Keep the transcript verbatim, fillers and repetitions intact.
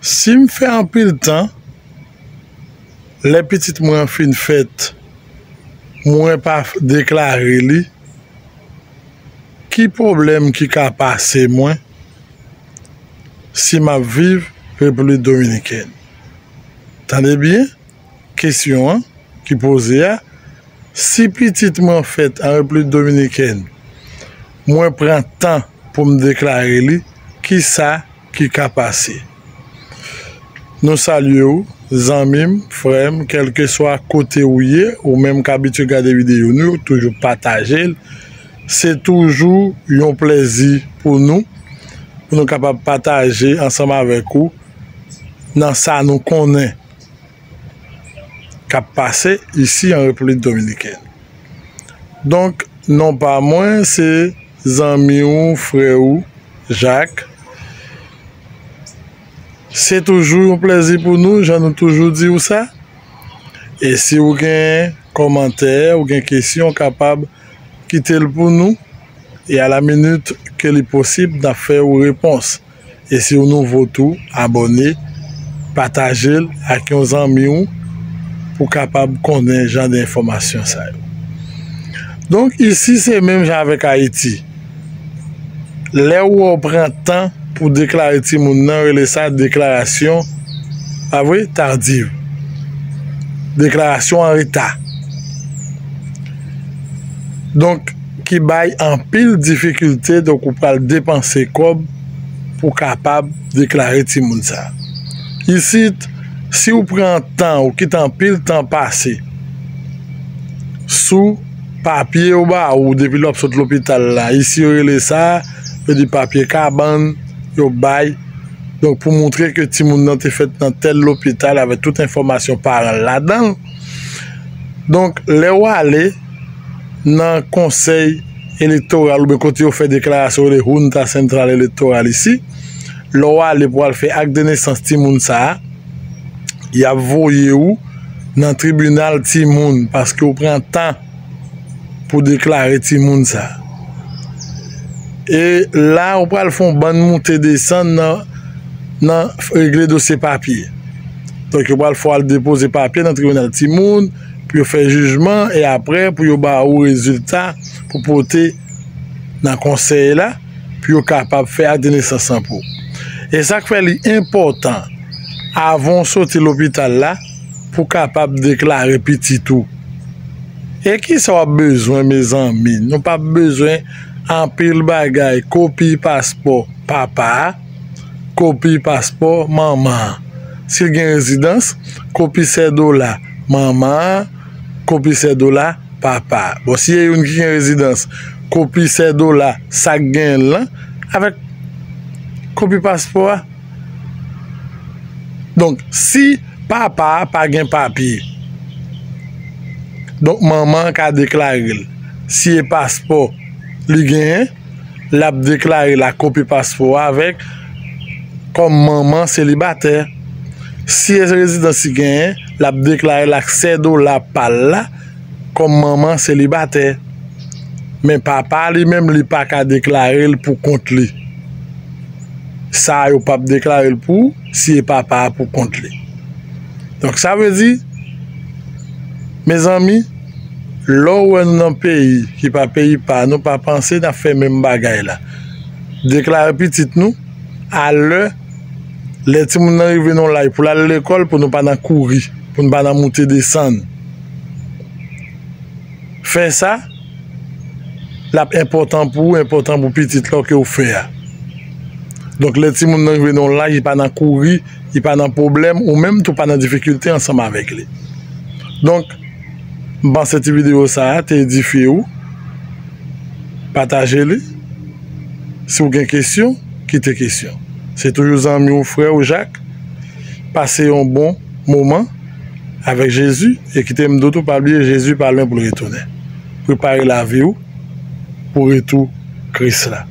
Si m fè anpil tan, lè pitit mwen an fin fèt, mwen pa deklare li, ki pwoblèm ki ka pase mwen si m ap viv Repiblik Dominikèn? Tande byen kesyon an ki poze a. Si pitit mwen fèt an Repiblik Dominikèn, mwen pran tan pou m deklare li, kisa ki ka pase? Nou salye w, zanmi m, frè m, kèlkeswa kote ou ye, ou menm k abitye gade videyo nou yo, toujou pataje l. Se toujou yon plèzi pou nou, pou nou kapab pataje ansanm avèk ou nan sa nou konnen k ap pase isi an Repiblik Dominikèn. Donk, non pa mwen, se zanmi w, frè w, Jacques. Se toujou yon plèzi pou nou, jan nou toujou di w sa. E si w gen kòmantè, ou gen kesyon, w kapab kite l pou nou. E alaminit ke li posib, n ap fè w repons. E si w nouvo tou, abòne, pataje l ak yon zanmi w pou kapab konnen jan de enfòmasyon sa yo. Donk, isi se menm jan avèk Ayiti. Lè w wè w pran tan pou deklare timoun nan, yo rele sa deklarasyon, pa vre, tardiv. Deklarasyon an reta. Donk, ki bay anpil difikilte, donk ou pral depanse kòb pou kapab deklare timoun sa. Isit, si w pran tan, ou kite anpil tan pase sou papye yo ba ou depi lè w ap sot lopital la. Isi yo rele sa, yo di papye kabann, yo bay. Donk, pou montre ke timoun nan te fèt nan tèl lopital avèk tout enfòmasyon paran l ladan l. Donk, lè w ale nan konsèy elektoral oubyen kote yo fè deklarasyon, yo rele Junta Central Electoral isi, lè w ale pou al fè ak de nesans timoun sa a, y ap voye w nan tribinal timoun paske w pran tan pou deklare timoun sa. E la, ou pral fè yon bann moute desann nan, nan regle dosye papye. Donk, yo pral fè w al depoze papye nan tribinal timoun pou yo fè jijman e apre pou yo ba ou rezilta pou pote nan konsèy la pou yo kapab fè ak de nesans lan pou ou. E sa k fè li enpòtan avan w soti lopital la pou w kapab deklare pitit ou. E kisa w ap bezwen, mezanmi? Nou p ap bezwen anpil bagay. Kopi paspò papa a, kopi paspò manman an. Si l gen rezidans, kopi sèdola manman an, kopi sèdola papa a. Bon, si e youn ki gen rezidans, kopi sèdola sa k genyen l lan, avèk kopi paspò a. Donk, si papa a pa gen papye, donk manman an ka deklare l. Si e paspò li genyen, l ap deklare l ak kopi paspò a avèk kòm manman selibatè. Si e rezidans li genyen, l ap deklare l ak sèdola pa l la kòm manman selibatè. Men papa li menm, li pa ka deklare l pou kont li. Sa a, yo p ap deklare l pou ou si e papa a pou kont li. Donk, sa vle di, mezanmi, lè w wè nou nan peyi ki pa peyi pa nou, pa panse n ap fè menm bagay la. Deklare pitit nou a lè, lè timoun nan rive nan yon laj pou l al lekòl, pou nou pa nan kouri, pou nou pa nan moute desann. Fè sa, l ap enpòtan pou ou, enpòtan pou pitit la w ke w fè a. Donk, lè timoun nan rive nan yon laj, li pa nan kouri, li pa nan pwoblèm, ou menm tou pa nan difikilte ansanm avèk li. Donk, m panse ti videyo sa a te edifye ou. Pataje li. Si w gen kesyon, kite kesyon. Se toujou zanmi w, frè w, Jacques. Pase yon bon moman avèk Jezi e kite m di w tou, pa bliye Jezi pa lwen pou l retounen. Prepare lavi w pou retou Kris la.